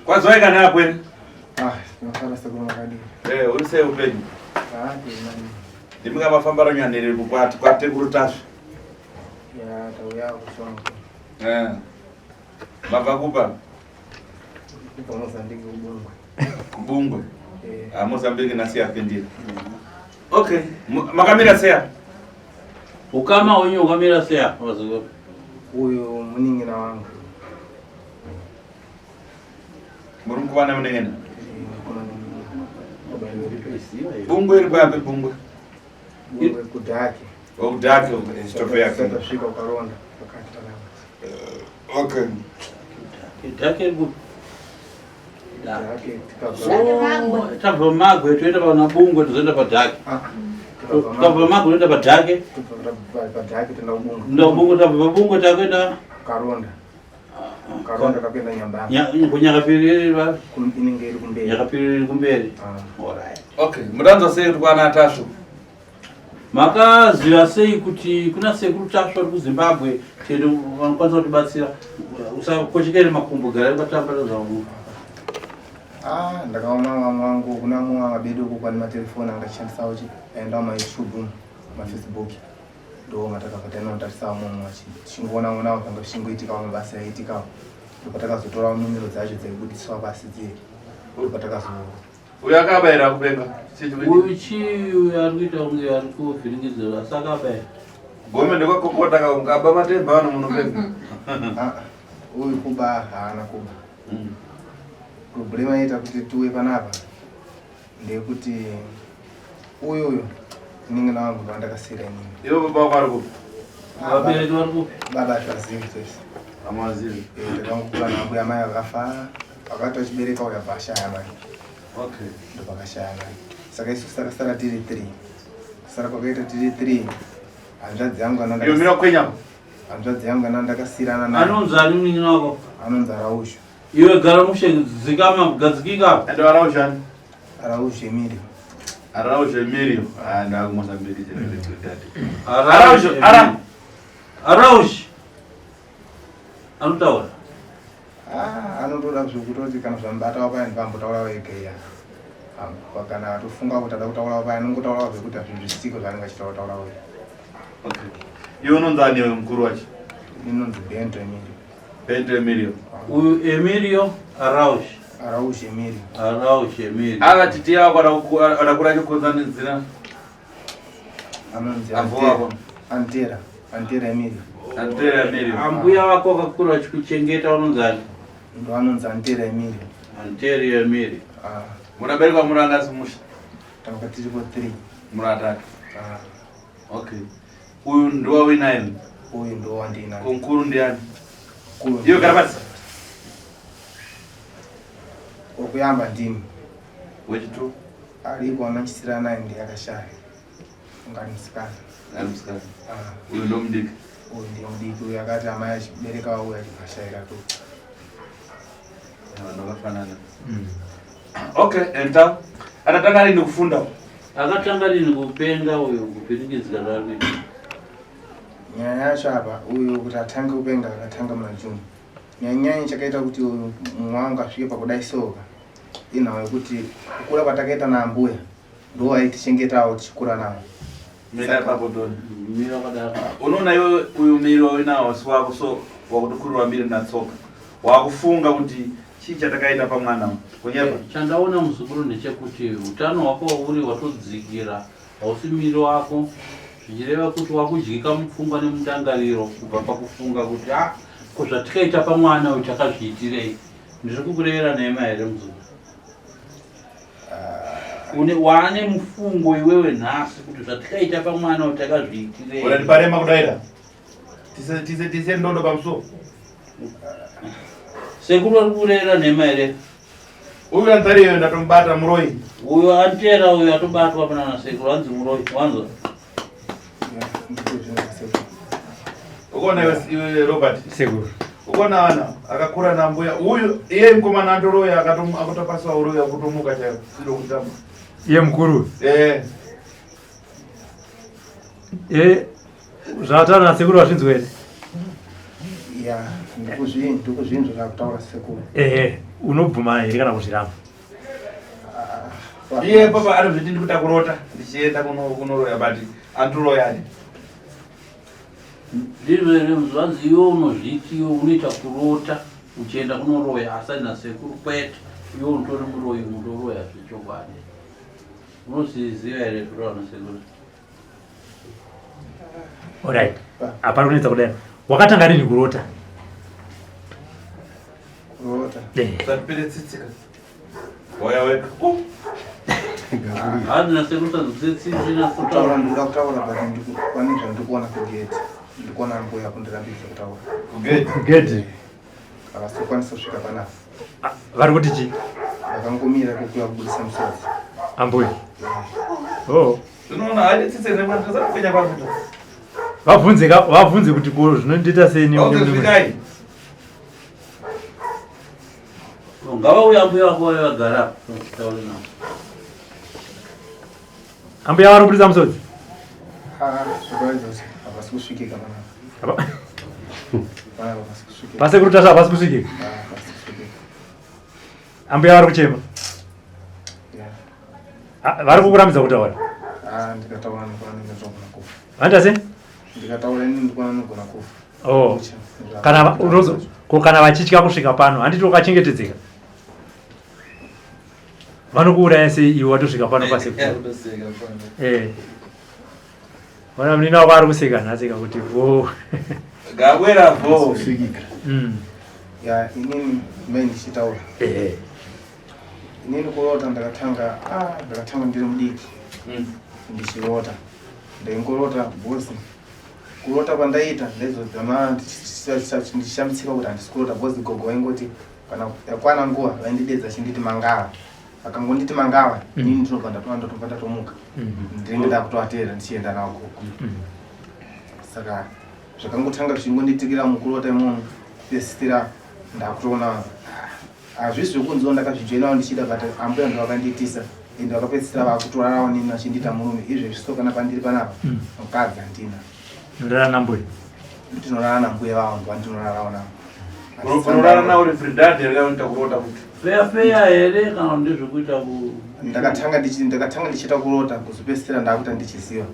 Kwazwai kana apwene? Ah, tinofara sekuru makadii. Eh, uri sei upenyu? Ah, ndinani. Ndimi kavafamba ranyanire kukwati kwatekuru Tasvu. Ya, tauya kushongo. Eh. Mabva kupa? Kubva Mozambique kuBungwe. Kubungwe. Eh. Ah, Mozambique nasi yapindira. Okay, makamira sei apa? Ukama hwenyu ukamira sei apa vazukuru? Uyu munin'ina wangu. Muri mukuvana munengena? Bungwe iri kwapi bungwe? Bungwe kudhaki. Okudhaki stove yake. Tasvika ukaronda pakati panapa. Okay. Dhaki iri kupi? Tabva magwe toenda pana Bungwe tozoenda padhaki. Tabva magwe toenda padhaki. Padhaki toenda kubungwe. Toenda kubungwe tabva pabungwe takuenda Karonda. Karonda kakuenda Nyambani. Kunyakapiriri va? Inenge iri kumberi. Nyakapiriri kumberi. Ah. All right. Okay, mudanzwa sei kuti kwana Tasvu? Makaziva sei kuti kuna sekuru Tasvu ari kuZimbabwe tende vanokwanisa kutibatsira? Usakochekere makumbo gara ukatamba zvavo. Ah, ndakaona vamwe vangu kuna mumwe vabedu uko kwani matelefoni anga achishandisawo chi aendawo maYouTube maFacebook ndo matakabva tainotarisa vamwe tichingoona onawo zvanga zvichingoitikawo mabasa aiitikawo ndopatakazotorawo nomero dzacho dzaibudiswa pasi dziye ndopatakazo Uyu akabaira kupenga. Uyu chii uyu ari kuita kunge ari kuvhiringidzira asi akabaira. Gome ndekwakokota ka ungaba matemba vano munopenga. Ah, uyu kuba haana kuba. Problema yaita kuti tiuye panapa ndeyekuti uyu uyu munin'ina wangu ndowandakasiira inini. Ivo baba wako ari kupi? Vabereki vari kupi? Baba hativazivi tese. Hamazivi. Eh, takangokura nambuya mai vakafa vakati vachibereka uya bva ashaya mai. Okay. Ndopakashaya mai. Saka isusu takasara tiri 3. Kusara kwakaita tiri 3. Hanzvadzi yangu ana Iyo mira kwenya. Hanzvadzi yangu ana ndakasirana naye. Anonzi ani munin'ina wako? Anonzi Arausho. Iwe gara mushe dzikama gadzikika. Ndo Arausho ani? Arausho Emilio. Arausho Emilio. Ah, ndaku Mozambique chete daddy. Arausho Ara. Arausho. Anotaura. Ah, anotoda zvekutoti kana zvamubata paya ndipambotaura wega iya. Kana atofunga kuti ada kutaura paya anongotaura zvekuti hazvinzwisisiko zvaanenge achitaura taura wega. Okay. Iwe unonzi ani iwe mukuru wacho? Inonzi Bento Emilio. Bento Emilio. Uyu Emilio Araush. Araush Emilio. Araush Emilio. Ava titi yako adakura chikonzanidzira. Anonzi Avo Antera. Antera Emilio. Antera Emilio. Ambuya vako vakakura vachikuchengeta vanonzi ani? Ndo anonzi Antera Emilio. Antera Emilio. Ah. Munaberekwa muranga simusha. Tanga tiripo 3. Muratatu. Ah. Okay. Uyu ndiwa uinaye? Uyu ndiwo wandinaye. Ko mukuru ndiani? Mukuru. Iwe gara pasi. Wokuyamba ndini. Wechitu? Ariko anachisira naye ndiye akashaya. Ungari musikana. Ari musikana. Ah. Uyu ndo mudiki. Uyu ndiye mudiki uyu akati amai achibereka wauya achibvashaira tu. Vanhu vakafanana. Okay, enter. Atatanga rini kufunda? Akatanga rini kupenga uyu kupirikidzika zvaari Nyaya yacho apa uyu kuti atange kupenga akatanga muna June. Nyanyanya chakaita kuti uyu mumwe wangu asvike pakudai soka inhau yekuti kukura kwatakaita naambuya ndo vaitichengetawo tichikura navo. Mira ipapo Doni. Mira wakadaro. Unoona iwe uyu miro uinawo si wako so wakutokurirwa mbiri natsoka. Wakufunga kuti chii chatakaita pamwana uyu. Kunyepa. Chandaona muzukuru ndechekuti utano hwako wauri watodzikira hausi miri wako zvichireva kuti wakudyika mupfungwa nemundangariro kubva pakufunga kuti ah ko zvatikaita pamwana uyu takazviitirei ndiri kukurevera nhema here muzukuru une waane mufungo iwewe nhasi kuti zvatikaita pamwana uyu takazviitirei Ora ndiparema kudaira. Tise tise tise ndondo pamusoro. Sekuru vari kurera nhema here? Uyu anzari iyo ndatomubata muroyi. Uyu antera uyu atobatwa pana nasekuru hanzi muroyi wanzwa. Ukaona iwe iwe Robert. Sekuru. Ukaona ana akakura nambuya uyu iye mukomana andoroya akatopaswa uroyi akutomuka chaiko siro kutamba. Iye mukuru. Eh. Eh zvataura nasekuru wazvinzwa here? Ya, ndikuzvinzwa zvakutaura sekuru. Ehe. Unobvuma here kana kuzviramba? Iye papa anozviti ndikuda kurota ndichienda kunoroya but andiroyani. Ndizvo here zvanzi iwe unozviti iwe unoita kurota uchienda kunoroya asi aina sekuru kwete iwe unotori muroyi unotoroya zvechokwadi. Unozviziva here zviro ana sekuru? Alright. Hapana kunetsa kudai. Wakatanga rini kurota? Kurota. Eh. Usatipere tsitsi ka. Waya wega. Oh. Hanzi nasekuru sanzwise tsitsi Kutaura nasokutaura. ndikuda kutaura but pane zvandikuona kugate. Ndikuona mbuya kundirambidza kutaura. Kugate. Kugedhi. Havasi kukwanisa kusvika panapa. Ah, Vari kuti chii? Vakangomira kukuya kubudisa musodzi. Ambuya. Oh. Unoona haidi tsitsi nemwana tasakupenya kwakuita. Vabvunze ka vabvunze kuti ko zvinondiita sei ne Okay, svikai. Ngavauya mbuya vako vave vagara taure navo. Ambuya vari kubudisa musodzi. Ah, zvakaedza kuti havasi kusvikika panapa. Apa- Panapa havasi kusvikika. Pasekuru Tasva havasi kusvikika. Ah, havasi kusvikika. Ambuya vari kuchema. Yeah. Ah, Vari kukurambidza kutaura. Ah, ndikataura ndikuona ndinogona kufa. Vanoita sei? Ndikataura ini ndikuona ndinogona kufa. Oh. Kucha. Kana unozo ko kana vachitya kusvika pano handiti wakachengetedzeka. Vanokuuraya sei iwe watosvika pano pasekuru? Kutoseka mfana. Eh. Vana munina wako ari kuseka nhasi kakuti vo. Gabwera vo. Kusvikika. Ya, inini mai ndichitaura. Eh. Inini kurota ndakatanga ah, ndakatanga ndiri mudiki ndichirota. Ndaingorota bhosi. Kurota kwandaiita ndaizodzama ndichishamisika kuti handisi kurota bhosi gogo vaingoti kana yakwana nguva vaindidedza chinditi mangava. Vakangonditi mangava inini ndinobva ndatova ndatobva ndatomuka. Ndinenge ndakutovateera ndichienda navo gogo. Saka zvakangotanga zvichingondiitikira mukurota imomo kupedzisira ndakutoona ah, hazvisi zvekunziwo ndakazvijoinawo ndichida but ambuya ndo vakandiitisa ende vakapedzisira vakutorarawo neni vachindiita murume izvezvi so kana pandiri panapa mukadzi handina Ndorara nambuya. ndinorara nambuya vavo ndo vandinorarawo navo Unorara nawo uri fridad here kana unoita kurota kuti. Feya feya here kana ndezvekuita ku ndakatanga ndakatanga ndichiita kurota kuzopedzisira ndakuita ndichiziva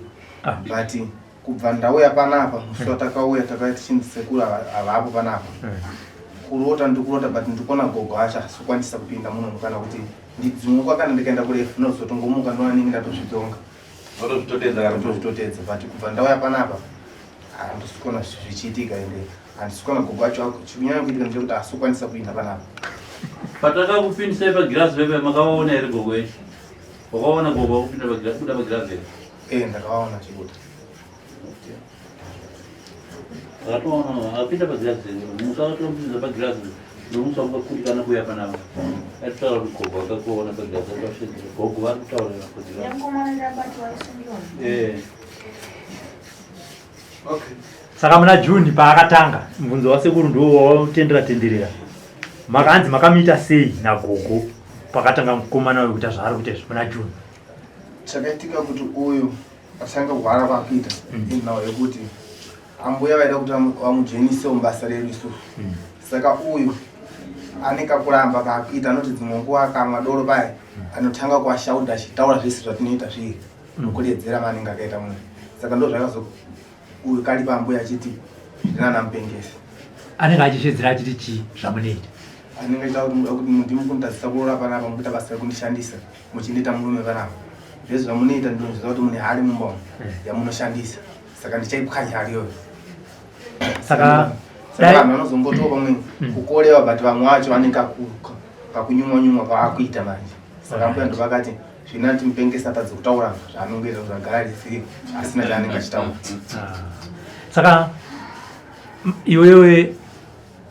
Ah. but kubva ndauya panapa musi watakauya takauya tichinzi sekuru havapo panapa kurota ndikurota but ndikuona gogo acho asikwanisa kupinda muno kana kuti ndidzimuka kana ndikaenda kurefu ndinozotongomuka ndoona ninge ndatozvidzonga Watozvitotedza kana kuti. ndotozvitotedza but kubva ndauya panapa handisi kuona zvichiitika ende handisi kuona gogo acho chikunyanya kuitika ndechekuti haasi kupinda panapa patakakupindisai pagirazi pepe makavaona here gogo eshe wakaona gogo vakupinda pagirazi kuda pagirazi here e ndakavaona chibuda akatoona akapinda pagirazi here musi akatopinda pagirazi nomusi wakakundikana kuuya panapa aitotaura kuti gogo akakuona pagirazi akasvedzera gogo vari kutaurira pagirazi Yankomana ndabatwa isungiwa. Eh. Okay. Saka muna June paakatanga mubvunzo wasekuru ndiwo wautendera tenderera. Makanzi makamuita sei nagogo pakatanga mukomana uyu kuita zvaari kuita izvi muna June. Chakaitika kuti uyu atanga kurwara kwakuita inhau yekuti ambuya vaida kuti vamujoinisewo mubasa redu isusu. Saka uyu ane kakuramba kaakuita anoti dzimwe nguva akamwa doro paya anotanga kuashaudha achitaura zvese zvatinoita zviri nokuredzera maanenge akaita munhu. Saka ndo zvakazo uyu karipa ambuya achiti ndinana mupengesi. Anenge achisvedzera achiti chii zvamunoita. Anenge achita kuti ndimi kunditadzisa kuroora panapa mukuita basa rekundishandisa muchindiita murume panapa. Zvese zvamunoita ndinozviziva kuti mune hari mumba umu yamunoshandisa. Saka ndichaipwanya hari iyoyo. Saka Saka vanhu vanozongotiwo pamwe kukorewa but vamwe vacho vanenge kakunyumwa nyumwa kwaakuita manje. Saka mbuya ndovakati zvinati mupengesi atadze kutaura zvaanongoita zvagara risiri asina chaanenge achitaura. Ah. Saka iwewe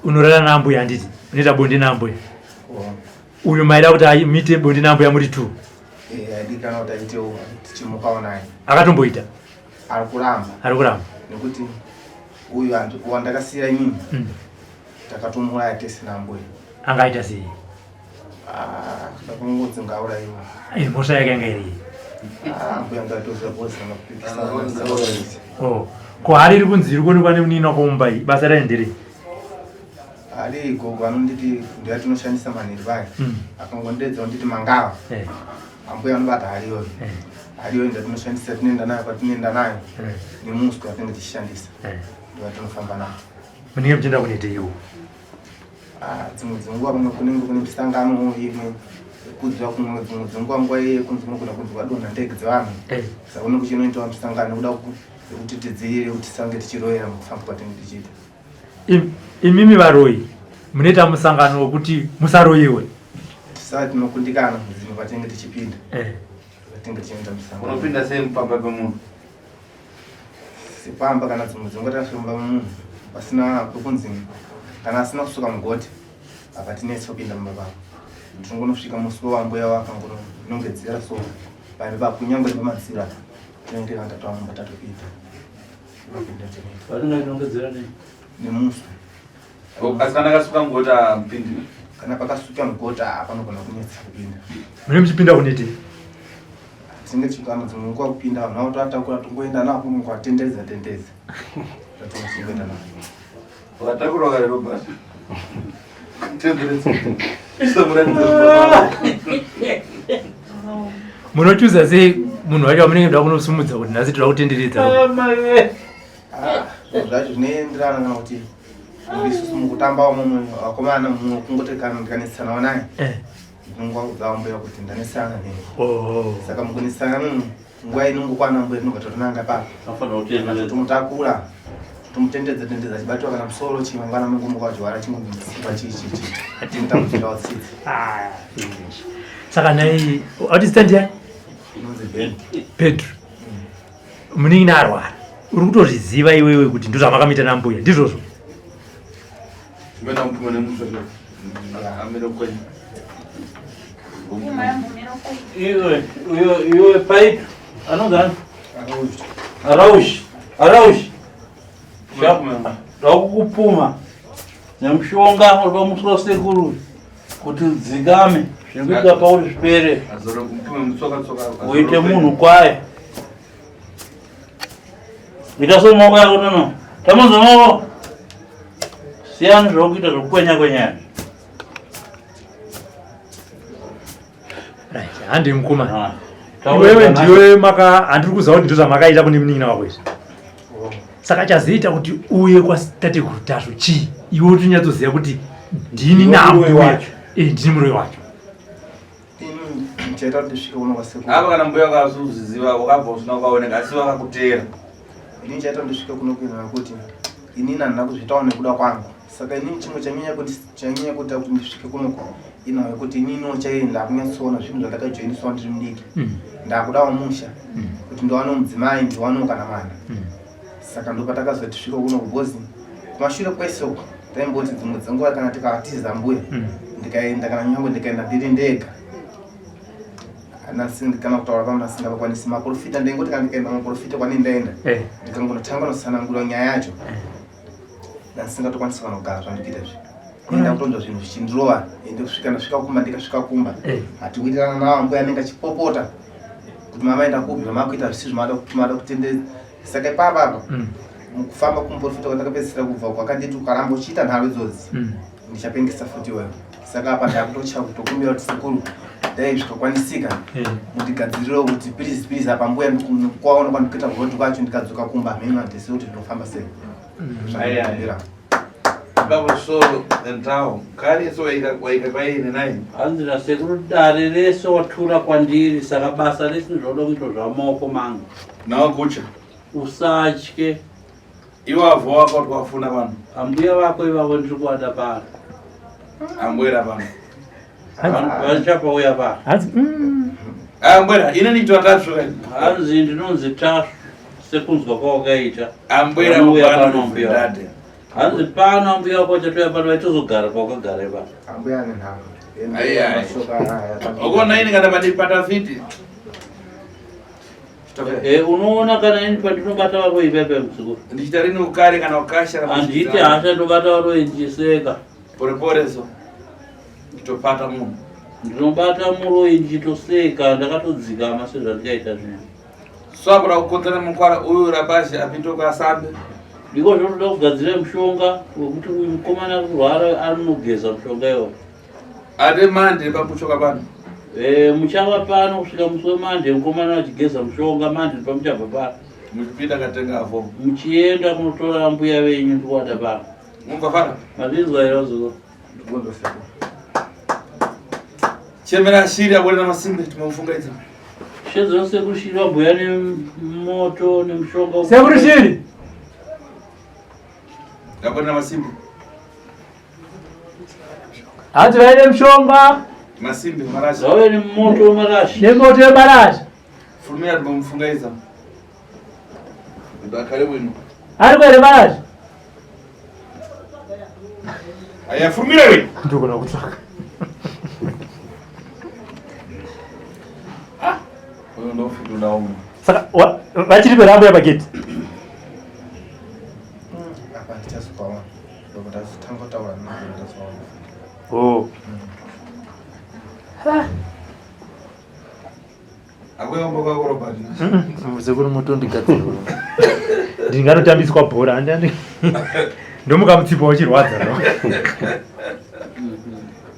unorara naambuya handiti? Unoita bonde naambuya. Oh. Uyu maida kuti amuite bonde naambuya muri two. Eh, aidikana kuti aitewo tichimukawo naye. Akatomboita. Ari kuramba. Ari kuramba. Nekuti uyu wandakasiyira inini takatomuuraya tese naambuya. Angaita sei? Ah, ndakungodzi ngauraiwa. Eh, mhosva yake yanga iri. Ah, ambuya ngatoziva bozi vanopikisa. Oh. Ko hari iri kunzi iri kuonekwa nemunini wako mumba iyi basa rayo nderei? Ari gogo anonditi ndiya tinoshandisa manheru vaya. Akangondedza onditi mangava. Eh. Ambuya anobata hari iyoyo. Eh. Hari iyoyo ndatinoshandisa tinoenda nayo kwatinoenda nayo. Eh. Nemuswe watinenge tichishandisa. Eh. Ndovatinofamba nayo. Munenge muchienda kunoiteiwo? Ah, dzimwe dzenguva pamwe kunenge kune misangano imwe kudziva kumwe dzimwe dzenguva nguva iye kunzi kunogona kunzi kwadonha ndege dzevanhu Eh. saka kunenge kuchinoitawa misangano nekuda yekuti tidzivirire kuti tisange tichiroyera mukufamba kwatinenge tichiita. Imimi varoyi munoita musangano wekuti musaroyiwe? Tisati tinokundikana mudzimwe kwatinenge tichipinda. Eh. Kwatinenge tichienda musangano. Unopinda sei mupamba pemunhu? Sepamba kana dzimwe dzenguva tasvika mumba memunhu pasina pekunzi kana asina kusuka mugoti apa tinetsa kupinda mumba pavo. Tinongonosvika musi wambuya wakangonongedzera so paive pakunyangwe nepamadziro apa tinenge kana tatova mumba tatopinda. Tinopinda tinoita. Vanonga nei? Nemuswe. Asi kana akasuka mugoti hamupindi? Kana pakasuka mugoti panogona kunetsa kupinda. Mune muchipinda kunetei? Tinenge tichikana dzimwe nguva kupinda vanhu vanotoatakura tongoenda navo kungoatenderedza tendedza. Tatongoenda navo. Wakatakura kare Robert. Tenderedza. Isamuratidza. Munochuza sei munhu wacho wamunenge muda kunosumudza kuti nhasi toda kutenderedza? Ah, zvacho zvinoenderana kana kuti isusu mukutambawo mumwe vakomana mumwe kungoti kana ndikanetsanawo naye Eh. ndinongoudza mbuya kuti ndanetsana newe. Oh. Saka mukunetsana munhu nguva inongokwana mbuya tinobva tatonanga papa. Anofanira kutenderedza. Tomutakura tomutendedza tendedza achibatiwa kana musoro chii mangwana mungomuka wajwara chingomutsipa chii chii chii. Tinotambudzirawo tsitsi. Ah, finish. Saka nhai, wati zita ndiani? Inonzi Ben. Pedro. Munin'ina arwara. Uri kutozviziva iwewe kuti ndozvamakamuita nambuya, ndizvozvo? Mena mupimo nemuswe. Amire kwenyu. Iwe, iwe, iwe paitu. Anonzi ani? Araush. Araush. Ndakukupuma nemushonga uri pamusoro sekuru kuti udzikame zviri kuitika pauri zvipere. Azore mupime mutsoka tsoka. Uite munhu kwaye. Ita so maoko yako nono. Tamudza maoko. Siyani zvakuita zvokukwenya kwenya. Right, handi mukoma. Ah. Iwewe ndiwe maka handiri kuziva kuti ndozvamakaita kune munin'ina wako izvi. Saka chazoita kuti uye kwatateguru Tasvu chii? Iwe utonyatsoziva kuti ndini Ndiwe muroyi nambuya. wacho. Eh, ndini muroyi wacho. Ini chaita kuti ndisvike kuno kwasekuru. Apa kana mbuya wakazozviziva wakabva usina kukaoneka asi vakakuteera. Ini chaita kuti ndisvike kuno kuenda kuti inini handina kuzviitawo nekuda kwangu. Saka inini chimwe chanyanya kuti chanyanya kuita kuti ndisvike kuno inawo yekuti ininiwo chaiye ndakunyatsoona zvinhu zvandakajoiniswa ndiri mudiki. Ndakudawo musha kuti ndiwanewo mudzimai ndiwanewo kana mwana. Saka ndopatakazoti svika kuno because kumashure kwese uko taimboti dzimwe dzenguva kana tikatiza mbuya ndikaenda kana nyangwe ndikaenda ndiri ndega kana kutaura pamwe asingavakwanisi maprofita ndaingoti kana ndikaenda maprofita kwane ndaenda Eh. ndikangonotanga notsanangura nyaya yacho ndasingatokwanisi kana kugara zvandikuita izvi enda kutonzwa zvinhu zvichindirova ende kusvika ndasvika kumba ndikasvika kumba Eh. hatiwirirana navo mbuya anenge achipopota kuti mama enda kupi zvamakuita zvisi zvamada mada kutendedza saka ipapa apa mukufamba kumuprofita kwandakapedzisira kubva kwakanditi ukaramba uchiita nharo idzodzi ndichapengesa futi iwewe saka apa ndakutotya kutokumbira kuti sekuru dai zvikakwanisika Eh. mundigadzirirewo kuti please please apa mbuya ndikwaona kwandikuita kurodi kwacho ndikadzoka kumba hameno handisi kuti zvinofamba sei Ai, ai. Ipapo so ndau. Kare so waika waika kwaine nai. Hanzi nasekuru dare rese watura kwandiri saka basa rese ndinoda kuitwa zvamaoko mangu. Nawa kucha. Usatye. Iwavo wako kuti wafuna vanhu. Ambuya vako ivavo ndiri kuvada pano. Ambwera pano. Vachapauya pano. Hanzi Ambwera ine ndichitwa Tasvu kai. Hanzi ndinonzi Tasvu sekunzwa kwawakaita. Ambwera Vanouya pano pano ambuya. ndate. Hanzi pano ambuya wako vachatouya pano vaitozogara pawakagara ipapo. Ambuya ane nhamo. Ai, ai. Mashoko aya atambira. Ukaona ini kana pandipata fiti. Eh, unoona kana ini pandinobata varoyi pepe muzukuru. Ndichita rini ukare kana ukasha kana Handiti kuchidzana. hasha ndobata varoyi ndichiseka. Pore pore so. Nditopata munhu. Ndinobata muroyi ndichitoseka ndakatodzikama sezvandikaita zvino. So akuda kukonzera mukwara uyu rapashi apindoka asambe. Ndiko zvotoda kugadzira mushonga wekuti uyu mukomana ari kurwara anogeza mushonga iwoyo. Ate mande pamuchoka pano. Eh, muchava pano kusvika musi wemande mukomana achigeza mushonga mande pamuchabva pano. Muchipinda katenga avo. Muchienda kunotora mbuya venyu ndikuwata pano. Mungafara? Mazvinzwa here vazukuru? Chemera shiri abone na masimbe timamufungaidza. Shedzo sekuru shiri vambuya nemoto nemushonga. Sekuru shiri. Abone na masimbe. Hanzi vaine mushonga. Masimbe marasha. Vauye nemoto wemarasha. Nemoto wemarasha. Furumira timamufungaidza. Ndakare bwino. Ari kwere marasha. Aya furumira we. Ndogona kutsvaka. Ah, uyo ndofiduda umu. Saka vachiri perambo yapageti. Apa ndichazopaona. Ndokuti azotanga kutaura navo ndazoona. Oh. Sekuru mutondigadzira. Ndinganotambiswa bhora andani. Ndomuka mutsipa uchirwadza no.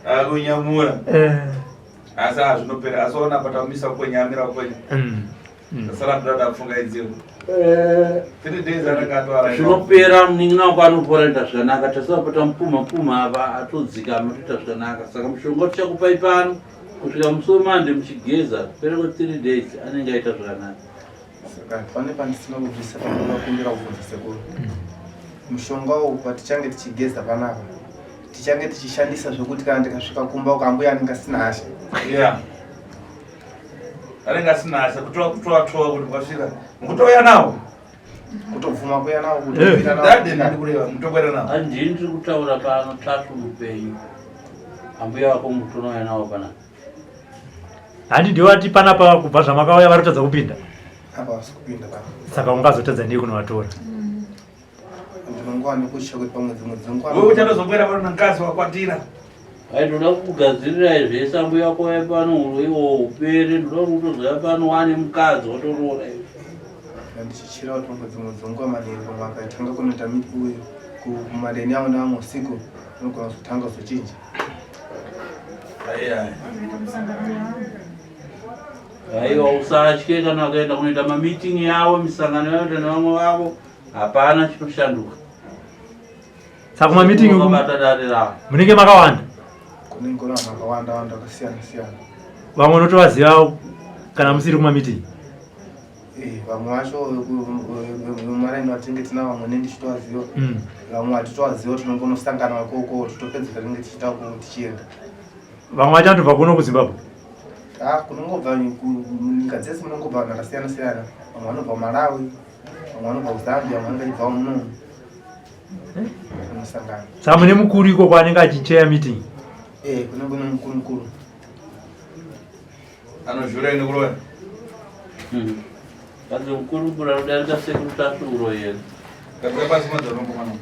Akunyamura. Eh. Asi azvinopera asi ona patamisa kwenyamira kwenya. Sara ndoda kufunga idziro. Eh. 3 days anenge atwara. Zvinopera munin'ina wako anopora ita zvakanaka tasara patamupumha pumha apa atodzikama toita zvakanaka saka mushonga tichakupai pano kusvika musi wemande muchigeza kupera kwe 3 days anenge aita zvakanaka. Saka pane pandisina kubvisa pandinokumbira kubvunza sekuru. Mushonga uwu patichange tichigeza panapa tichange tichishandisa zvekuti kana ndikasvika kumba uko ambuya anenge asina hasha. Yeah. Anenge asina hasha kutoa kutoa toa kuti kwasvika. Mukutouya nawo. Kutobvuma kuya nawo kutobvira nawo. Dade ndiri kureva mutokwera nawo. Handini ndiri kutaura pano Tasvu mupenyu. Ambuya vako mutonouya nawo panapa. Handi ndiwati panapa kubva zvamakauya vari kutadza kupinda. Apa vasi kupinda pano. Saka ungazotadza nei kunovatora? Ndinongova nekutya kuti pamwe dzimwe dzenguva. Wewe uchatozokwera pano nankazi wakwatira. Aitoda kukugadzirirai zvese ambuya wako vaya pano iwo upere ndoda kuti utozouya pano wane mukadzi watoroora iwe. Ndichichira kuti pamwe dzimwe dzenguva manheru pamwe akatanga kunoita kumadeni avo neamwe usiku anogona kuzotanga kuzochinja. Aiwa usatye kana vakaenda kunoita mameeting yavo misangano yavo nevamwe vavo hapana chinoshanduka. Saka kuma meeting uku Vakabata dare ravo. munenge makawanda. Kunenge kune vanhu vakawanda wanda vakasiyana siyana. Vamwe unotovaziva kana musiri kuma meeting. Eh, vamwe vacho vemaraini vatinenge tinavo vamwe nenge tichitovaziva. Vamwe hatitovaziva tinongonosangana ikoko totopedza zvatinenge tichiita uko tichienda. Vamwe vacho vanotobva kuno kuZimbabwe. Ah, kunongobva munyika dzese munongobva vanhu vakasiyana siyana. Vamwe vanobva kuMalawi, vamwe vanobva kuZambia, vamwe vanenge vachibvawo muno. Tinosangana. Saka mune mukuru ikoko anenge achicheya meeting. Eh, kunenge kune mukuru mukuru. Anozvura ine kuroya. Kanzi mukuru mukuru anodarika sekuru Tasvu uroyi here? Gadzira pasi madzoro mwana.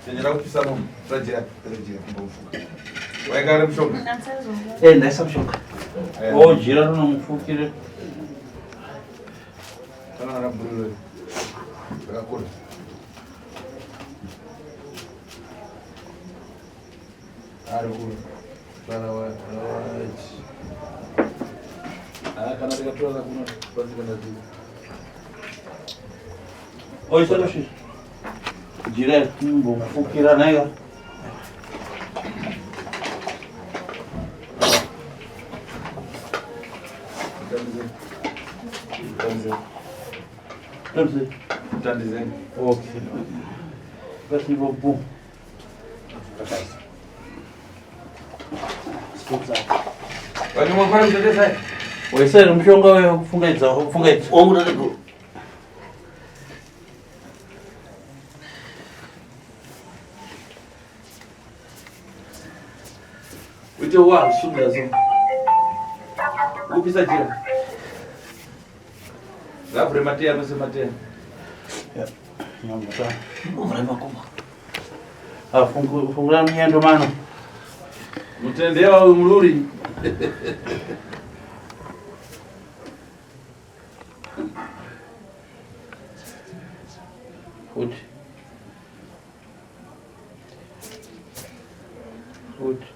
Chenjera kupisa munhu. Rajira, rajira kumbomufuka. Waikare mushonga. Eh, ndaisa mushonga. Oh, jira rinomufukire. Kana rabhuriro. Rakakura. Ari kure. Para wa rawachi. Ah, kana tikatora kuno pasi kana dziko. Oisa kusvika. Jira kumbofukira naiwa. Tandizeni. Okay. Basi bo. Vanyuma kwa mtetesa. Oisa mushonga wewe kufungaidza kufungaidza. Wangu tatego. Uite wa sunga zo. Kupisa jira. Ngavhure mateya mese mateya. Uvhure makumbo. Ah, fungura miyendo mano. Mutendewa uyu muluri. Futi. Futi.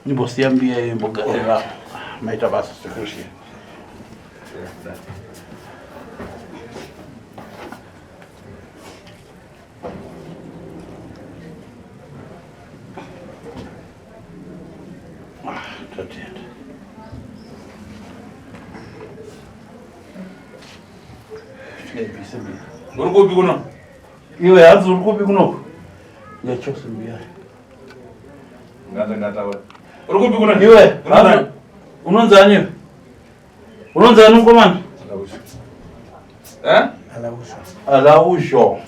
Imbosiya mbiya iyo imbogarira maita basa sekusiya. Tatenda. Uri kupi kuno? Iwe hanzi uri kupi kunoku? Yachose mbiya. Ngata ngataura. Uri kupi kuno? Iwe hanzi unonzi ani? Unonzi ani mukomana? Eh? Alausho.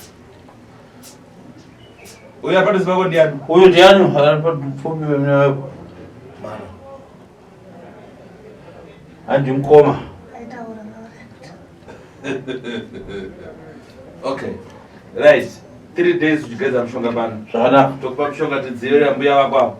Uyu apadhuze pako ndiani? Uyu ndiani? Pfumbi wemune Mano. Handi mukoma. Aitaura naurekt. Okay. Right. 3 days uchigeza mushonga pano. Zvakanaka. Tokupa mushonga tidzivirira mbuya vako avo.